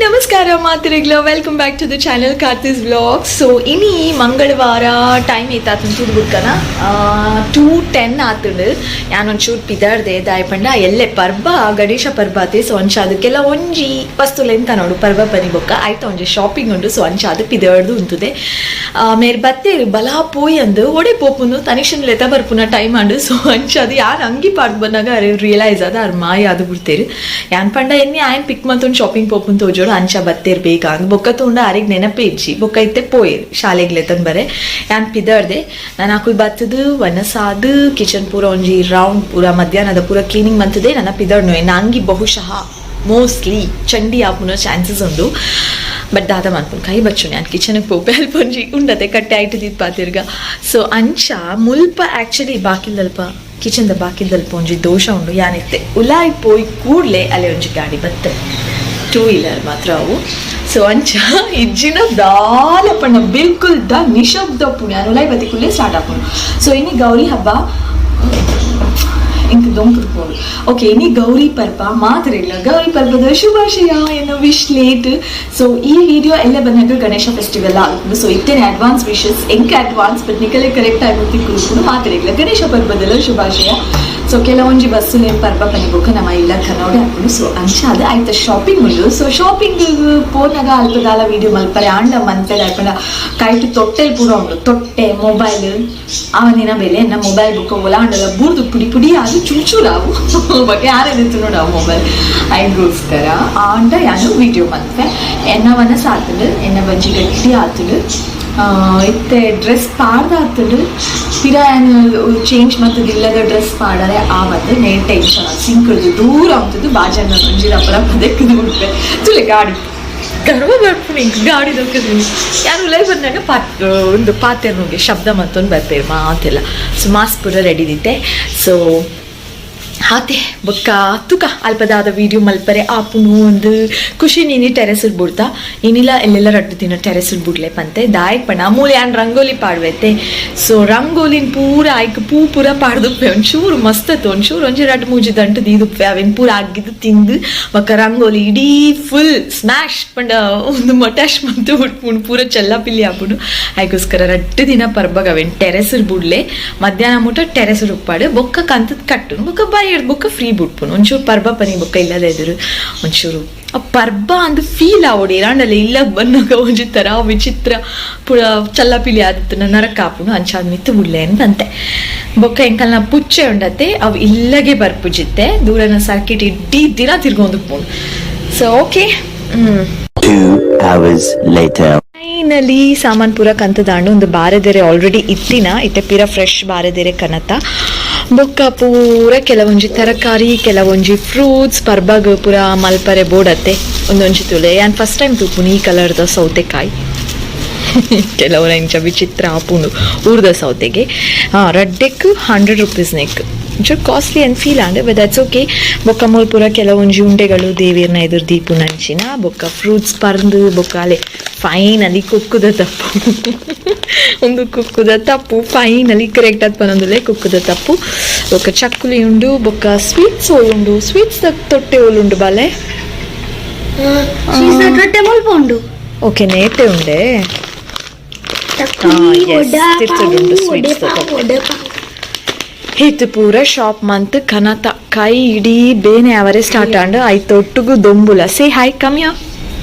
ನಮಸ್ಕಾರ ಮಾತರಿಗ್ಲ. Welcome back to the channel, Karthi's Vlog. So ಇನಿ ಮಂಗಳವಾರ. ಟೈಮ್ ಏತಾತಂದು ತೂದು ಬುಡ್ಕನ. 2:10 ಆತುಂಡು. ಯಾನೊಂಚೂರು ಪಿದಾರ್ದೆ. ದಾಯ ಪಂಡ ಎಲ್ಲೆ ಪರ್ಬ, ಗಣೇಶ ಪರ್ಬ ಆತೆ. ಸೊ ಅಂಚ ಅದಕ್ಕೆಲ್ಲ ಒಂಜಿ ವಸ್ತುಲು ಎಂತ ನೋಡು ಪರ್ಬ ಪನಿ ಬೊಕ್ಕ ಆಯ್ತ ಒಂಜಿ ಶಾಪಿಂಗ್ ಉಂಡು. ಸೊ ಅಂಚ ಅದು ಪಿದಾರ್ದು ಉಂತುದೆ. ಮೇರ್ ಬತ್ತೇರು ಬಲ ಪೋಯಿ ಅಂದು ಒಡೆ ಪೋಪುಂದು ತನಿಷನ್ ಲೆತ ಬರ್ಪುನ ಟೈಮ್ ಆಂಡು. ಸೊ ಅಂಚ ಅದು ಯಾನ್ ಅಂಗಿ ಪಾಡ್ ಬಂದಾಗ ಅರೆ ರಿಯಲೈಸ್ ಆದ ಅರ್ ಮಾಯ ಅದು ಬಿಡ್ತೇರು. ಯಾನ್ ಪಂಡ ಎನ್ನಿ ಆಯನ್ ಪಿಕ್ ಮಂತೊಂದು ಶಾಪಿಂಗ್ ಪೋಪುನ್ ತೋಜೋಡು. ಅಂಚ ಬತ್ತೇರ್ ಬೇಗ ಅಂದ್ ಬೊಕ್ಕ ತೂಂಡ ಅರೆಗ್ ನೆನಪೇ ಇಜ್ಜಿ. ಬೊಕ್ಕ ಇತ್ತೆ ಪೋಯೇರು ಶಾಲೆಗ್ ಲೆತನ್ ಬರೆ. ಯಾನ್ ಪಿದರ್ದೆ. ನಾನು ಅಕುಲ್ ಬತ್ತದು ವನಸಾದು ಕಿಚನ್ ಪೂರ ಒಂಜಿ ರೌಂಡ್ ಪೂರ ಮಧ್ಯಾಹ್ನದ ಪೂರ ಕ್ಲೀನಿಂಗ್ ಮಂತದೆ ನನ್ನ ಪಿದರ್ನು. ಎನ್ನ ಅಂಗಿ ಬಹುಶಃ ಮೋಸ್ಟ್ಲಿ ಚಂಡಿ ಆಪುನ ಚಾನ್ಸಸ್ ಉಂಡು. ಬಟ್ ದಾದ ಮನ್ಪುನ್, ಕೈ ಬಚ್ಚು. ನಾನು ಕಿಚನ್ಗೆ ಪೋಪೆ. ಅಲ್ಪ ಒಂಜಿ ಉಂಡತೆ ಕಟ್ಟೆ ಆಯ್ತು ಪಾತಿರ್ಗ. ಸೊ ಅಂಚ ಮುಲ್ಪ ಆಕ್ಚುಲಿ ಬಾಕಿಲ್ದಲ್ಪ, ಕಿಚನ್ದ ಬಾಕಿಲ್ದಲ್ಪ ಒಂಜಿ ದೋಷ ಉಂಡು. ಯಾನಿತ್ತೆ ಉಲಾಯ್ ಪೋಯ್ ಕೂಡ್ಲೆ ಅಲ್ಲೇ ಒಂಜಿ ಗಾಡಿ ಬತ್ತೆ, ಟೂ ವೀಲರ್ ಮಾತ್ರ ಅವು. ಸೊ ಅಂಚ ಇಜ್ಜಿನ ದಾಲ ಪಂಡ ಬಿಲ್ಕುಲ್ the ನಿಶಬ್ದ ಪುಣ್ಯ. ಯಾನ್ ಉಲಾಯ್ ಬತ್ತಿ ಕೂಡ್ಲೆ ಸ್ಟಾರ್ಟ್ ಆಪುಂಡು. ಸೊ ಇನಿ ಗೌರಿ ಹಬ್ಬ. ಇಂಕ ದೊಂಕುದು ಪೋಡು. ಓಕೆ, ಇನಿ ಗೌರಿ ಪರ್ಬ ಮಾತ್ರ ಇಲ್ಲ. ಗೌರಿ ಪರ್ಬದ ಶುಭಾಶಯ ಎನ್ನ wish late. So ಈ ವಿಡಿಯೋ ಎಲ್ಲ ಬಂದಾಗ ಗಣೇಶ ಫೆಸ್ಟಿವಲ್ ಆಗುತ್ತೆ. ಸೊ ಇತ್ತೇನೆ ಅಡ್ವಾನ್ಸ್ ವಿಶಸ್ ಎಂಕ ಅಡ್ವಾನ್ಸ್. ಬಟ್ ನಿಕಲೆ ಕರೆಕ್ಟ್ ಆಗಿ ತಿಕ್ಕುದು. ಮಾತ್ರ ಇಲ್ಲ ಗಣೇಶ ಪರ್ಬದೆಲ್ಲ ಶುಭಾಶಯ. ಸೊ ಕೆಲವೊಂಜಿ ಬಸ್ಸುಲೆ ಪರ್ಬ ಪನಿಬೊಕ್ಕ ನಮ್ಮ ಇಲ್ಲ ಕನ್ನಡ ಹಾಕೊಂಡು. ಸೊ ಅಂಚ ಅದು ಆಯ್ತ ಶಾಪಿಂಗ್ ಉಂಡು. ಸೊ ಶಾಪಿಂಗ್ ಪೋನಾಗ ಅಲ್ಪದಾಲ ವಿಡಿಯೋ ಮಲ್ಪರೆ ಆಂಡ ಮಂತೆ ಆಯ್ಪಂಡ ಕೈಟ್ ತೊಟ್ಟೆಲ್ ಪೂರ ಉಂಡು. ತೊಟ್ಟೆ, ಮೊಬೈಲ್ ಆವನಿನ ಬೆಲೆ ಎನ್ನ ಮೊಬೈಲ್ ಬುಕ್ಕ ಒಲಾಂಡಲ ಬೂರ್ದು ಪುಡಿ ಪುಡಿ ಅದು ಚೂಚೂರಾವು ಬಗ್ಗೆ ಯಾರೇನಿತ್ತು ನೋಡು ಆ ಮೊಬೈಲ್. ಐಗೋಸ್ಕರ ಆಂಡ ಯಾನು ವಿಡಿಯೋ ಮಲ್ಪೆ. ಎನ್ನ ಮನಸ್ಸು ಆತುಂಡು, ಎನ್ನ ಬಂಜಿ ಗಟ್ಟಿ ಆತುಂಡು. ಇತ್ತೆ ಡ್ರೆಸ್ ಪಾಡ್ದ ಆತುಂಡು. ಪಿರ ಚೇಂಜ್ ಮತ್ತದಿಲ್ಲದ ಡ್ರೆಸ್ ಪಾಡರೆ ಆವತ್ತು ನೇ ಟೆನ್ಷನ್. ಸಿಂಕ್ ದೂರ ಆಗ್ತದೆ. ಬಾಜನ ಒಂಜಿ ರಪ್ಪ ರಪ್ಪ ದೆಕ್ಕದು ಬಿಡ್ಪೆ ತುಲೆ ಗಾಡಿ ಗರ್ವ ಬರ್ಪುನಿ ಇಂಕ್ ಗಾಡಿ ದೊಕ್ಕದು. ಯಾರು ಉಲೈ ಬಂದಾಗ ಪಾತ್ ಒಂದು ಪಾತೆರ್ನುಗೆ ಶಬ್ದ ಮತ್ತೊಂದು ಬರ್ಪೇರು ಮಾತೆಲ್ಲ. ಸೊ ಮಾಸ್ ಪೂರ ರೆಡಿ ದಿತ್ತೆ. ಸೊ ಹಾತೆ ಬೊಕ್ಕ ತುಕ ಅಲ್ಪದಾದ ವಿಡಿಯೋ ಮಲ್ಪರೆ ಆಪುನು ಒಂದು ಖುಷಿ. ನೀನಿ ಟೆರೆಸ್ ಬಿಡ್ತಾ ಏನಿಲ್ಲ. ಎಲ್ಲೆಲ್ಲ ರಡ್ಡು ದಿನ ಟೆರೆಸ್ ಬಿಡ್ಲೆ ಪಂತೆ. ದಾಯಕ್ ಪಂಡ ಮೂಲೆ ಯಾನ್ ರಂಗೋಲಿ ಪಾಡ್ವೆತೆ. ಸೊ ರಂಗೋಲಿನ್ ಪೂರ ಆಯ್ಕ್ ಪೂ ಪೂರ ಪಾಡ್ದುಪ್ಪೆ. ಒಂಚೂರು ಮಸ್ತ್ ಅತ್ತು. ಒಂಚೂರು ಒಂಜಿ ರಡ್ಡು ಮೂಜಿ ದಂಟು ದೀದುಪ್ಪೆ. ಅವೆನ್ ಪೂರ ಅಗ್ಗಿದ್ದು ತಿಂದು ಬೊಕ್ಕ ರಂಗೋಲಿ ಇಡೀ ಫುಲ್ ಸ್ಮ್ಯಾಶ್ ಪಂಡ ಒಂದು ಮಟಾಶ್ ಮಂತು ಉಟ್ಪುಂಡು, ಪೂರ ಚೆಲ್ಲಾಪಿಲ್ಲಿ ಆಪುಂಡು. ಐಗೋಸ್ಕರ ರಡ್ಡು ದಿನ ಪರ್ಬಗ ಅವೆನ್ ಟೆರೆಸ್ ಬುಡ್ಲೆ. ಮಧ್ಯಾಹ್ನ ಮುಟ ಟೆರೆಸ್ ಉಪ್ಪಾಡು. ಬೊಕ್ಕ ಕಂತದ್ ಕಟ್ಟು ಬೊಕ್ಕ ಬಾಯ್ ಬೊಕ್ಕ ಫ್ರೀ ಬುಡ್ಪುನು. ಒಂಚೂರು ಪರ್ಬ ಪನಿ ಬೊಕ್ಕ ಇಲ್ಲದ ಎದುರು ಒಂಚೂರು ಆ ಪರ್ಬ ಅಂದ್ ಫೀಲ್ ಆವೊಡು. ಇರಾಂಡಲ ಇಲ್ಲ ಬಂದಾಗ ಒಂಜಿ ತರ ವಿಚಿತ್ರ ಪುರ ಚಲ್ಲಪಿಲಿ ಆದಿತ್ತು, ನರಕ ಆಪುಂಡು. ಅಂಚಾದ್ ಮಿತ್ತು ಬುಡ್ಲೆ ಅಂತಂತೆ. ಬೊಕ್ಕ ಎಂಕಲ್ನ ಪುಚ್ಚೆ ಉಂಡತೆ. ಅವು ಇಲ್ಲಗೆ ಬರ್ಪುಜಿತ್ತೆ. ದೂರನ ಸರ್ಕಿಟ್ ಇಡೀ ದಿನ ತಿರ್ಗೊಂದು ಪೋಂಡು. So okay. 2 hours later. Finally ಸಾಮಾನ್ ಪೂರ ಕಂತದಾಂಡು. ಒಂದು ಬಾರೆದೆರೆ ಆಲ್ರೆಡಿ ಇತ್ತಿನ ಇತ್ತೆ ಪಿರ ಫ್ರೆಶ್ ಬಾರೆದೆರೆ ಕನತ. ಬೊಕ್ಕ ಪೂರ ಕೆಲವೊಂಜಿ ತರಕಾರಿ, ಕೆಲವೊಂಜಿ ಫ್ರೂಟ್ಸ್ ಪರ್ಬಗ್ ಪೂರ ಮಲ್ಪರೆ ಬೋಡತ್ತೆ. ಒಂದೊಂಜಿ ತುಲೆ ಯಾನ್ ಫಸ್ಟ್ ಟೈಮ್ ತೂಪುನಿ ಈ ಕಲರ್ದ ಸೌತೆಕಾಯಿ. ಕೆಲವರ ಇಂಚ ವಿಚಿತ್ರ ಆಪುಂಡು ಊರ್ದ ಸೌತೆಗೆ. ಹಾಂ, ರಡ್ಡೆಕ್ 100 ರುಪೀಸ್ ನೆಕ್ ಒಂಚೂರು ಕಾಸ್ಟ್ಲಿ ಅಂತ feel and, but that's okay. ಬೊಕ್ಕ ಮೂಲ್ ಪೂರ ಕೆಲವೊಂಜಿ ಉಂಡೆಗಳು, ದೇವಿಯರ್ನ ಎದುರು ದೀಪು ನಂಚಿನ. ಬೊಕ್ಕ ಫ್ರೂಟ್ಸ್ ಪರ್ಂದು ಬೊಕ್ಕ ಅಲೆ ಫೈನಲಿ ಕುಕ್ಕುದ ತಪ್ಪು. ಒಂದು ಕುಕ್ಕುದ ತಪ್ಪು ಫೈನಲಿ ಕರೆಕ್ಟ್ ಆದ್ ಪನೊಂದುಲೆ. ಕುಕ್ಕುದ ತಪ್ಪು, ಬೊಕ್ಕ ಚಕ್ಕುಲಿ ಉಂಡು. ಬೊಕ್ಕ ಸ್ವೀಟ್ಸ್ ಉಂಡು. ಸ್ವೀಟ್ಸ್ ತೊಟ್ಟೆ ಉಂಡು ಬಾಲೆ. ತೊಟ್ಟೆ ಮುಲ್ಪ ಉಂಡು. ಓಕೆ, ನೇಟೆ ಉಂಡೆ. ಚಕ್ಕುಲಿ. Yes, ತಿರ್ತುಡುಂಡು sweets ತೊಟ್ಟೆ. ಹಿತ್ತು ಪೂರ ಶಾಪ್ ಮಂತ್ ಕನತ ಕೈ ಇಡೀ ಬೇನೆ ಅವರೇ ಸ್ಟಾರ್ಟ್ ಆಂಡ್. ಐತ ಒಟ್ಟುಗು ದೊಂಬುಲ. Say hi ಕಮ್ಯಾ.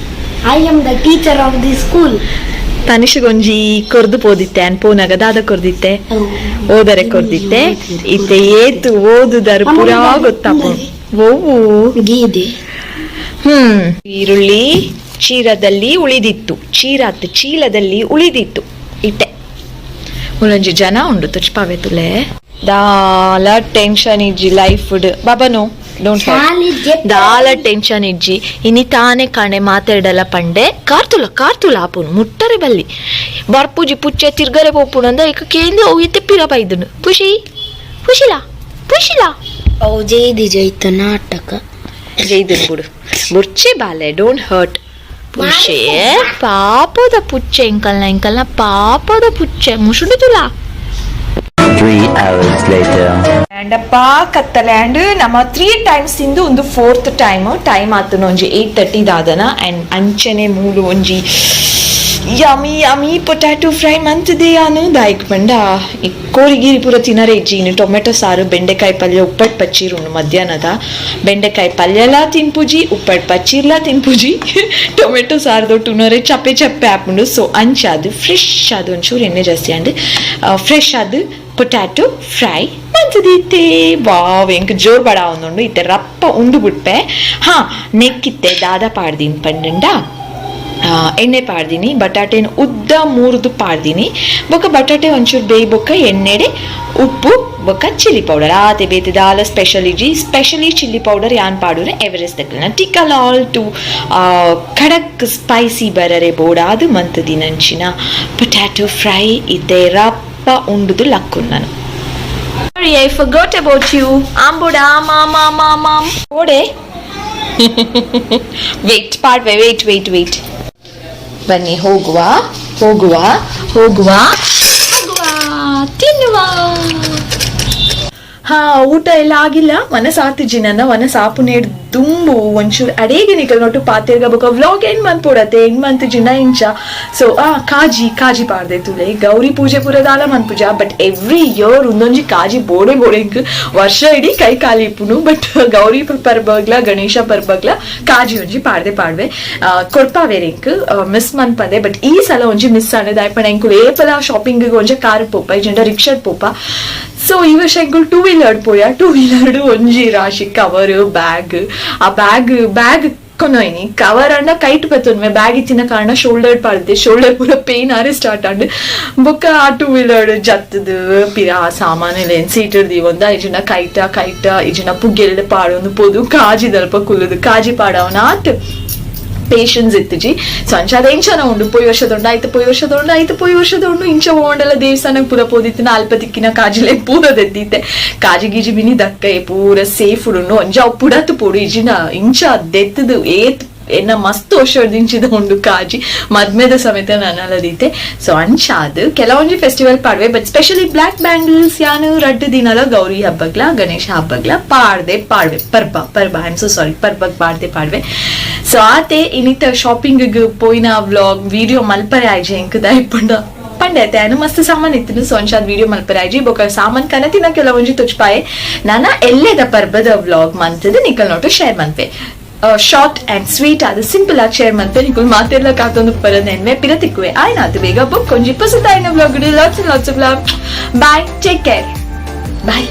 I am the teacher of the school. ತನಿಷಗೊಂಜಿ ಕೊರ್ದು ಪೋದಿತ್ತೆ ಅನ್ ಪೋನಾಗ. ದಾದ ಕೊರ್ದಿತ್ತೆ? ಓದರೆ ಕೊರ್ದಿತ್ತೆ. ಇತ್ತೆ ಏತು ಓದುದಾರು ಪೂರಾ ಗೊತ್ತಾಪು ಓವು. ಗೀದೆ. ಈರುಳ್ಳಿ ಚೀರದಲ್ಲಿ ಉಳಿದಿತ್ತು. ಚೀರಾತ್, ಚೀಲದಲ್ಲಿ ಉಳಿದಿತ್ತು. ಇಟ್ಟೆ ಮುಲೊಂಜಿ ಜನ ಉಂಡು ತುಚ್ಪಾವೆ ತುಲೆ. ದಾಲ ಟೆನ್ಷನ್ ಇಜ್ಜಿ ಲೈಫ್ ಬಾಬಾನು. Don't. ಶಾಲೆ. ದಾಲ ಟೆನ್ಷನ್ ಇಜ್ಜಿ. ಇನಿ ತಾನೆ ಕಾಣೆ ಮಾತಾಡಲ್ಲ ಪಂಡೆ. ಕಾರ್ತುಲ ಕಾರ್ತುಲ ಆಪುನು ಮುಟ್ಟರೆ ಬಲ್ಲಿ ಬರ್ಪುಜಿ. ಪುಚ್ಚೆ ತಿರ್ಗರೆ ಪೋಪುನು ಅಂದ ಇಕ ಕೇಂದ್ರ ಅವು ಇತ್ತೆ ಪಿರ ಬೈದನು. ಖುಷಿ ಖುಷಿಲಾ ಖುಷಿಲಾ. ಅವು ಜೈದಿ ಜೈತ ನಾಟಕ. ಜೈದನ್ ಬಿಡು ಬುರ್ಚೆ ಬಾಲೆ. Don't hurt ಪುಚ್ಚೆ. ಪಾಪದ ಪುಚ್ಚೆ. ಎಂಕಲ್ನ ಎಂಕಲ್ನ ಪಾಪದ ಪುಚ್ಚೆ ಮುಷುಂಡು ತುಲಾ. 3 hours later. ಅಂಡಪ್ಪ ಕತ್ತಲೆ. ಆ್ಯಂಡ್ ನಮ್ಮ ತ್ರೀ ಟೈಮ್ಸ್ ತಿಂದು ಒಂದು ಫೋರ್ತ್ ಟೈಮ್. ಟೈಮ್ ಆತನ ಒಂಜಿ 8:30 ದಾದನ. ಆ್ಯಂಡ್ ಅಂಚನೆ ಮೂಲು ಒಂಜಿ ಯಮಿ ಯಮಿ ಪೊಟ್ಯಾಟೊ ಫ್ರೈ ಮಂತದೆ ಯಾನು. ದಾಯಿಕ್ ಪಂಡ ಈ ಕೋರಿ ಗೀರಿ ಪೂರ ತಿನರೆ ಇಜ್ಜಿ. ಇನ್ನು ಟೊಮೆಟೊ ಸಾರು, ಬೆಂಡೆಕಾಯಿ ಪಲ್ಯ, ಉಪ್ಪಟ್ಟು ಪಚ್ಚೀರು ಉಂಡು. ಮಧ್ಯಾಹ್ನದ ಬೆಂಡೆಕಾಯಿ ಪಲ್ಯಲ ತಿನ್ಪುಜಿ, ಉಪ್ಪಟ್ಟು ಪಚ್ಚೀರ್ಲ ತಿನ್ಪುಜಿ. ಟೊಮೆಟೊ ಸಾರು ಉನರೆ ಚಪ್ಪೆ ಚಪ್ಪೆ ಆಪುಂಡು. ಸೊ ಅಂಚಾದ್ ಫ್ರೆಶ್ ಅದು ಒಂಚೂರು ಎಣ್ಣೆ ಜಾಸ್ತಿ ಅಂಡ್ ಫ್ರೆಶ್ ಅದು ಪೊಟ್ಯಾಟೊ ಫ್ರೈ ಮಂತದಿತ್ತೆ. ವಾವ್, ಎಂಕ್ ಜೋರ್ ಬಡ ಒಂದುಂಡು. ಇತ್ತೆ ರಪ್ಪ ಉಂಡು ಬಿಟ್ಪೆ. ಹಾ, ನೆಕ್ಕಿತ್ತೆ ದಾದ ಪಾಡ್ದಿನ್ ಪಂಡಂಡ, ಎಣ್ಣೆ ಪಾಡ್ದಿನಿ, ಬಟಾಟೆನ ಉದ್ದ ಮೂರ್ದು ಪಾಡ್ದಿನಿ. ಬೊಕ್ಕ ಬಟಾಟೆ ಒಂಚೂರು ಬೇಯ್ ಬೊಕ್ಕ ಎಣ್ಣೆಡೆ ಉಪ್ಪು ಬೊಕ್ಕ ಚಿಲ್ಲಿ ಪೌಡರ್ ಆತೆ. ಬೇತೆ ದಾಲ ಸ್ಪೆಷಲ್ ಇಜ್ಜಿ. ಸ್ಪೆಷಲಿ ಚಿಲ್ಲಿ ಪೌಡರ್ ಯಾನ್ ಪಾಡುನೆ ಎವರೆಸ್ಟ್ ದಕ್ಲೆನ ಟಿಕಲ್ ಆಲ್ ಟು ಖಡಕ್ ಸ್ಪೈಸಿ ಬರರೆ ಬೋಡಾದು ಮಂತದಿನಂಚಿನ ಪೊಟ್ಯಾಟೊ ಫ್ರೈ. ಇತ್ತೆ ರಪ್ಪ ಉಂಡುದು ಲಕ್ಕುನ್ನನು. Sorry, I forgot about you. ಆಂಬೋಡ ma'am ma'am ma'am ಓಡೆ. ವೇಟ್ ಪಾಡ್ವೆ, ವೇಟ್ ವೇಟ್ ವೇಟ್. ಬನ್ನಿ, ಹೋಗುವ ಹೋಗುವ ಹೋಗುವ ಹೋಗುವ, ತಿನ್ನುವ. ಹಾ, ಊಟ ಎಲ್ಲ ಆಗಿಲ್ಲ. ಮನಸ್ಸಾತಿಜಿ ನನ್ನ ಮನಸ್ಸು ಆಪುನೇಡ್ ದುಂಬು ಒಂಚೂರು ಅಡೇಗೆ ನಿಕಲ್ ನೊಟ್ಟು ಪಾತೆರ್ಗ ಬೊಕ ವ್ಲಾಗ್ ಎಂಡ್ ಮನ್ಪೊಡತ್ತೆ. ಎಂಡ್ ಮಂತ್ ಜಿನ ಇಂಚ. ಸೊ ಆ ಕಾಜಿ ಕಾಜಿ ಪಾಡ್ದೆ ತುಲೆ. ಗೌರಿ ಪೂಜೆ ಪೂರ ದಾಲ ಮನ್ಪುಜ, ಬಟ್ ಎವ್ರಿ ಇಯರ್ ಒಂದೊಂಜಿ ಕಾಜಿ ಬೋಡೆ ಬೋಡೆಂಕ್. ವರ್ಷ ಇಡೀ ಕೈ ಖಾಲಿ ಇಪ್ಪುನು, ಬಟ್ ಗೌರಿ ಪರ್ಬಗ್ಲ ಗಣೇಶ ಪರ್ಬಗ್ಲ ಕಾಜಿ ಒಂಜಿ ಪಾಡ್ದೆ ಪಾಡ್ವೆ. ಕೊಡ್ಪಾವೇರೆಂಕ್ ಮಿಸ್ ಮನ್ಪದೆ. ಬಟ್ ಈ ಸಲ ಒಂಜಿ ಮಿಸ್ ಆಂಡ್. ದಾಯೆ ಎಂಕುಲು ಏಪಲ ಶಾಪಿಂಗ್ ಒಂಜಿ ಕಾರ್ ಪೋಪ, ಇಜ್ಜಿಂಡ ರಿಕ್ಷಾಡ್ ಪೋಪ. ಸೊ ಈ ವರ್ಷ ಎಂಕುಲು ಟೂ ವೀಲರ್ ಪೋಯ. ಟೂ ವೀಲರ್ ಒಂಜಿ ರಾಶಿ ಕವರ್, ಬ್ಯಾಗ್. ಆ ಬ್ಯಾಗ್ ಬ್ಯಾಗ್ ಕೊನೊಯ್ನಿ ಕವರ್ ಅಂಡ ಕೈಟ್ ಬತ್ತೊನ್ಮೆ. ಬ್ಯಾಗ್ ಇತ್ತಿನ ಕಾರಣ ಶೋಲ್ಡರ್ ಪಾಡ್ದೆ. ಶೋಲ್ಡರ್ ಪೂರ ಪೇನ್ ಆರೆ ಸ್ಟಾರ್ಟ್ ಆಂಡ್. ಬೊಕ್ಕ ಆ ಟೂ ವೀಲರ್ ಜತ್ತದು ಪಿರ ಸಾಮಾನು ಸೀಟ್ ದೀವೊಂದ, ಇಜಿನ ಕೈಟ ಕೈಟ ಇಜಿನ ಪುಗ್ಗೆಲ್ಡ್ ಪಾಡೊಂದು ಪೋದು ಕಾಜಿದಲ್ಪ ಕುಲ್ಲುದು ಕಾಜಿ ಪಾಡವನ ಆತ್ ಪೇಷನ್ಸ್ ಇತ್ತಿಜಿ. ಸೊ ಅಂಚಾದ ಎಂಚನ ಉಂಡು, ಪೋಯಿ ವರ್ಷದ ಆಯ್ತು, ಪೋಯಿ ವರ್ಷದ ಆಯ್ತು, ಪೋಯಿ ವರ್ಷದ ಉಂಡು. ಇಂಚ ಓಂಡಲ ದೇವಸ್ಥಾನಕ್ಕೆ ಪೂರ ಪೋದಿತ್ತಿನ ಅಲ್ಪ ತಿಕ್ಕಿನ ಕಾಜಿಲೆ ಪೂರ ದೆದ್ದಿತ್ತೆ. ಕಾಜಿ ಗೀಜಿ ಬಿನಿ ದಕ್ಕ ಪೂರ ಸೇಫ್ ಉಂಡು. ಒಂಜ ಪುಡತ್ ಪೋಡು ಇಜಿನ ಇಂಚ ದೆತ್ತದು ಏತ್ ಎನ್ನ ಮಸ್ತ್ ವರ್ಷದಿಂಚಿದ ಉಂಡು ಕಾಜಿ, ಮದ್ಮೆದ ಸಮೇತ ನನ್ನಲದೀತೆ. ಸೊ ಅಂಚಾದ್ ಕೆಲವೊಂಜಿ ಫೆಸ್ಟಿವಲ್ ಪಾಡ್ವೆ, ಬಟ್ ಸ್ಪೆಷಲಿ ಬ್ಲ್ಯಾಕ್ ಬ್ಯಾಂಗಲ್ಸ್ ಯಾನು ರಡ್ಡು ದಿನಲ ಗೌರಿ ಹಬ್ಬಗ್ಲ ಗಣೇಶ ಹಬ್ಬಗ್ಲ ಪಾಡ್ದೆ ಪಾಡ್ವೆ. ಪರ್ಬ ಪರ್ಬ, I am so sorry, ಪರ್ಬಗ್ ಪಾಡ್ದೆ ಪಾಡ್ವೆ. ಸೊ ಆತೆ. ಇನ್ನಿತ ಶಾಪಿಂಗ್ ಪೋಯಿನ ವ್ಲಾಗ್ ವಿಡಿಯೋ ಮಲ್ಪರೆ ಆಯ್ಜೆ ಎಂಕ್. ದಾಯೆ ಪಂಡೆ ಆನು ಮಸ್ತ್ ಸಾಮಾನ್ ಇತ್ತಿನ. ಸೊ ಅಂಚಾದ್ ವಿಡಿಯೋ ಮಲ್ಪರೆ ಆಯ್ಜಿ. ಬೊಕ ಸಾಮಾನ್ ಕನತಿನ ಕೆಲವೊಂಜಿ ತುಚ್ಪಾಯೆ. ನಾನ ಎಲ್ಲೆದ ಪರ್ಬದ ವ್ಲಾಗ್ ಮಂತದ ನಿಕಲ್ ನೋಟು ಶೇರ್ ಮನ್ಪೆ. ಶಾರ್ಟ್ ಅಂಡ್ ಸ್ವೀಟ್ ಅದು ಸಿಂಪಲ್ ಆಗಿ ಶೇರ್ ಮನ್ಪೆ. ನಿಕುಲ್ ಮಾತೆಲ್ಲ ಕಾತೊಂದು ಪರ ನೆನ್ಮೆ ಪಿರ ತಿಕ್ಕುವೆ. ಆಯ್ನಾತು ಬೇಗ book ಕೊಂಜಿ ಪೊಸತಾಯಿನ vlog. Lots lots of love, bye, take care, bye.